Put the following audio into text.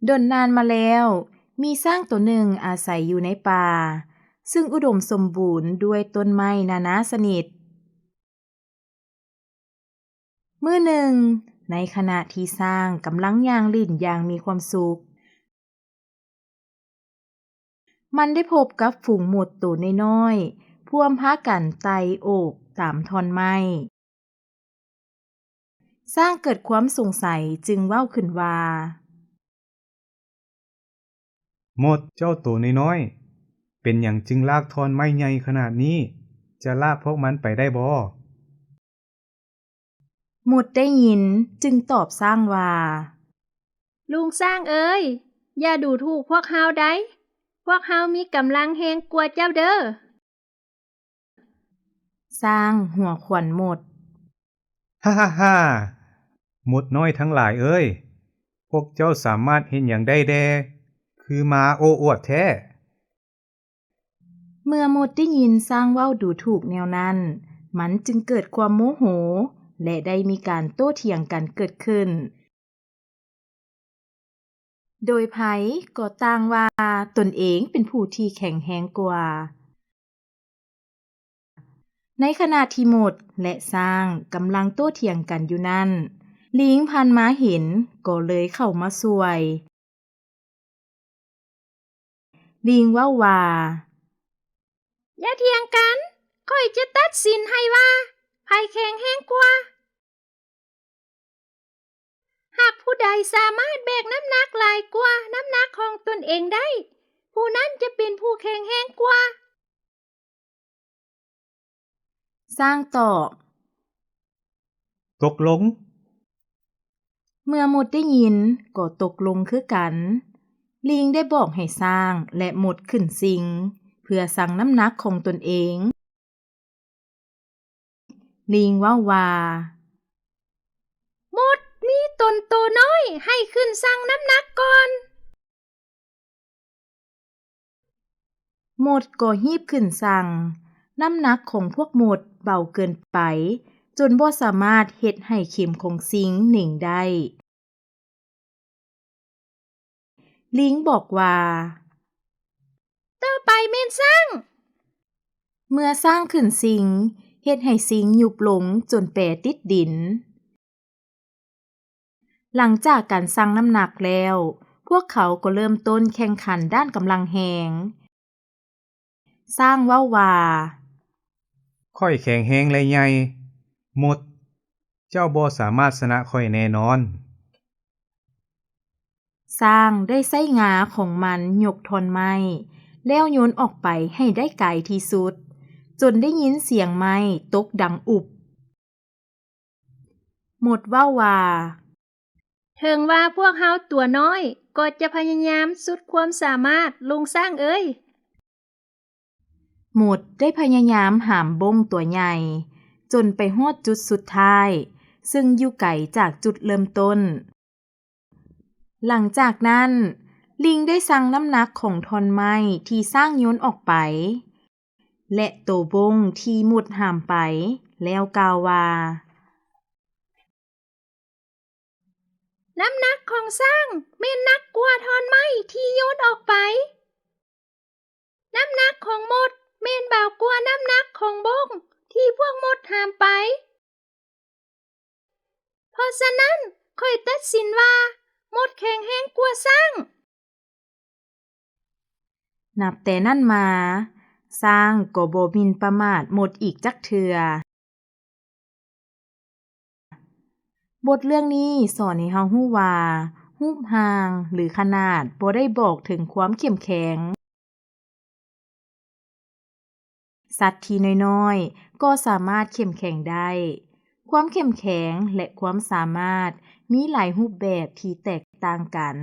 ດົນນານມາແລ້ວ, ມີຊ້າງໂຕໜຶ່ງອາໄສຢູ່ໃນປ່າ, ຊຶ່ງອຸດົມສົມບູນດ້ວຍຕົ້ນໄມ້ນານາຊະນິດ. ມື້ໜຶ່ງ, ໃນຂະນະທີ່ຊ້າງກຳລັງຍ່າງຫຼິ້ນຢ່າງມີຄວາມສຸກ, ມັນໄດ້ພົບກັບຝູງມົດໂຕນ້ອຍໆ ພວມພາກັນໄຕ່ໂອບຕາມທ່ອນໄມ້. ຊ້າງເກີດຄວາມສົງໄສຈຶ່ງເວົ້າຂຶ້ນວ່າ, ມົດເຈົ້າໂຕນ້ອຍໆ ເປັນຫຍັງຈຶ່ງລາກທ່ອນໄມ້ໃຫຍ່ຂະໜາດນີ້? ຈະລາກພວກມັນໄປໄດ້ບໍ່? ມົດໄດ້ຍິນຈຶ່ງຕອບຊ້າງວ່າ, ລຸງຊ້າງເອີຍ, ຢ່າດູຖູກພວກເຮົາໄດ໋, ພວກເຮົາມີກຳລັງແຮງກວ່າເຈົ້າເດີ້. ຊ້າງຫົວຂວັນມົດ. ຮາໆໆ! ມົດນ້ອຍທັງຫຼາຍເອີຍ, ພວກເຈົ້າສາມາດເຮັດຫຍັງໄດ້ແດ່, ຄືມາໂອ້ອວດແທ້. ເມື່ອມົດໄດ້ຍິນຊ້າງເວົ້າດູຖູກແນວນັ້ນ, ມັນຈຶ່ງເກີດຄວາມໂມໂຫ ແລະ ໄດ້ມີການໂຕ້ຖຽງກັນເກີດຂຶ້ນ. ໂດຍໃຜກໍຕ່າງວ່າຕົນເອງເປັນຜູ້ທີ່ແຂງແຮງກວ່າ. ໃນຂະນະທີ່ມົດ ແລະ ຊ້າງກຳລັງໂຕ້ຖຽງກັນຢູ່ນັ້ນ, ລີງຜ່ານມາເຫັນກໍເລີຍເຂົ້າມາຊ່ວຍ. ລີງເວົ້າວ່າ, ຢ່າຖຽງກັນ, ຂ້ອຍຈະຕັດສິນໃຫ້ວ່າໃຜແຂງແຮງກວ່າ. ຫາກຜູ້ໃດສາມາດແບກນ້ຳໜັກຫຼາຍກວ່ານ້ຳໜັກຂອງຕົນເອງໄດ້, ຜູ້ນັ້ນຈະເປັນຜູ້ແຂງແຮງກວ່າ. ຊ້າງຕອບ, ຕົກລົງ. ເມື່ອມົດໄດ້ຍິນກໍຕົກລົງຄືກັນ. ລີງໄດ້ບອກໃຫ້ຊ້າງ ແລະ ມົດຂຶ້ນຊິງ ເພື່ອຊັ່ງນ້ຳໜັກຂອງຕົນເອງ. ລີງເວົ້າວ່າ, ມົດມີຕົນໂຕນ້ອຍ, ໃຫ້ຂຶ້ນຊັ່ງນ້ຳໜັກກ່ອນ. ມົດກໍຮີບຂຶ້ນຊັ່ງ. ນ້ຳໜັກຂອງພວກມົດເບົາເກີນໄປ, ຈົນບໍ່ສາມາດເຮັດໃຫ້ເຂັມຂອງຊິງເໜັງໄດ້. ລີງບອກວ່າ, ຕໍ່ໄປແມ່ນຊ້າງ. ເມື່ອຊ້າງຂຶ້ນຊິງ, ເຮັດໃຫ້ຊິງຍຸບລົງຈົນແປຕິດດິນ. ຫຼັງຈາກການຊັ່ງນ້ຳໜັກແລ້ວ, ພວກເຂົາກໍເລີ່ມຕົ້ນແຂ່ງຂັນດ້ານກຳລັງແຮງ. ຊ້າງເວົ້າວ່າ, ຂ້ອຍແຂງແຮງ ແລະ ໃຫຍ່, ມົດ, ເຈົ້າບໍ່ສາມາດຊະນະຂ້ອຍແນ່ນອນ. ຊ້າງໄດ້ໃຊ້ງາຂອງມັນຍົກທ່ອນໄມ້ ແລ້ວໂຍນອອກໄປໃຫ້ໄດ້ໄກທີ່ສຸດ, ຈົນໄດ້ຍິນສຽງໄມ້ຕົກດັງອຸບ. ມົດເວົ້າວ່າ, ເຖິງວ່າພວກເຮົາຕົວນ້ອຍ, ກໍຈະພະຍາຍາມສຸດຄວາມສາມາດ, ລຸງຊ້າງເອີຍ. ມົດໄດ້ພະຍາຍາມຫາມບົ້ງຕົວໃຫຍ່ ຈົນໄປຮອດຈຸດສຸດທ້າຍ, ຊຶ່ງຢູ່ໄກຈາກຈຸດເລີ່ມຕົ້ນ. ຫຼັງຈາກນັ້ນ, ລິງໄດ້ຊັ່ງນ້ຳໜັກຂອງທ່ອນໄມ້ທີ່ຊ້າງໂຍນອອກໄປ ແລະ ໂຕບົ້ງທີ່ມົດຫາມໄປ ແລ້ວກ່າວວ່າ, ນ້ຳໜັກຂອງຊ້າງແມ່ນໜັກກວ່າທ່ອນໄມ້ທີ່ໂຍນອອກໄປ. ນ້ຳໜັກຂອງມົດແມ່ນເບົາກວ່ານ້ຳໜັກຂອງບົ້ງທີ່ພວກມົດຫາມໄປ. ເພາະສະນັ້ນ, ຂ້ອຍຕັດສິນວ່າມົດແຂງແຮງກວ່າຊ້າງ. ນັບແຕ່ນັ້ນມາ, ຊ້າງກໍບໍ່ໝິ່ນປະໝາດມົດອີກຈັກເທື່ອ. ບົດເລື່ອງນີ້ສອນໃຫ້ເຮົາຮູ້ວ່າ, ຮູບຮ່າງ ຫຼື ຂະໜາດບໍ່ໄດ້ບອກເຖິງຄວາມເຂັ້ມແຂງ. ສັດທີ່ນ້ອຍໆກໍສາມາດເຂັ້ມແຂງໄດ້. ຄວາມເຂັ້ມແຂງ ແລະ ຄວາມສາມາດມີຫຼາຍຮູບແບບທີ່ແຕກຕ່າງກັນ.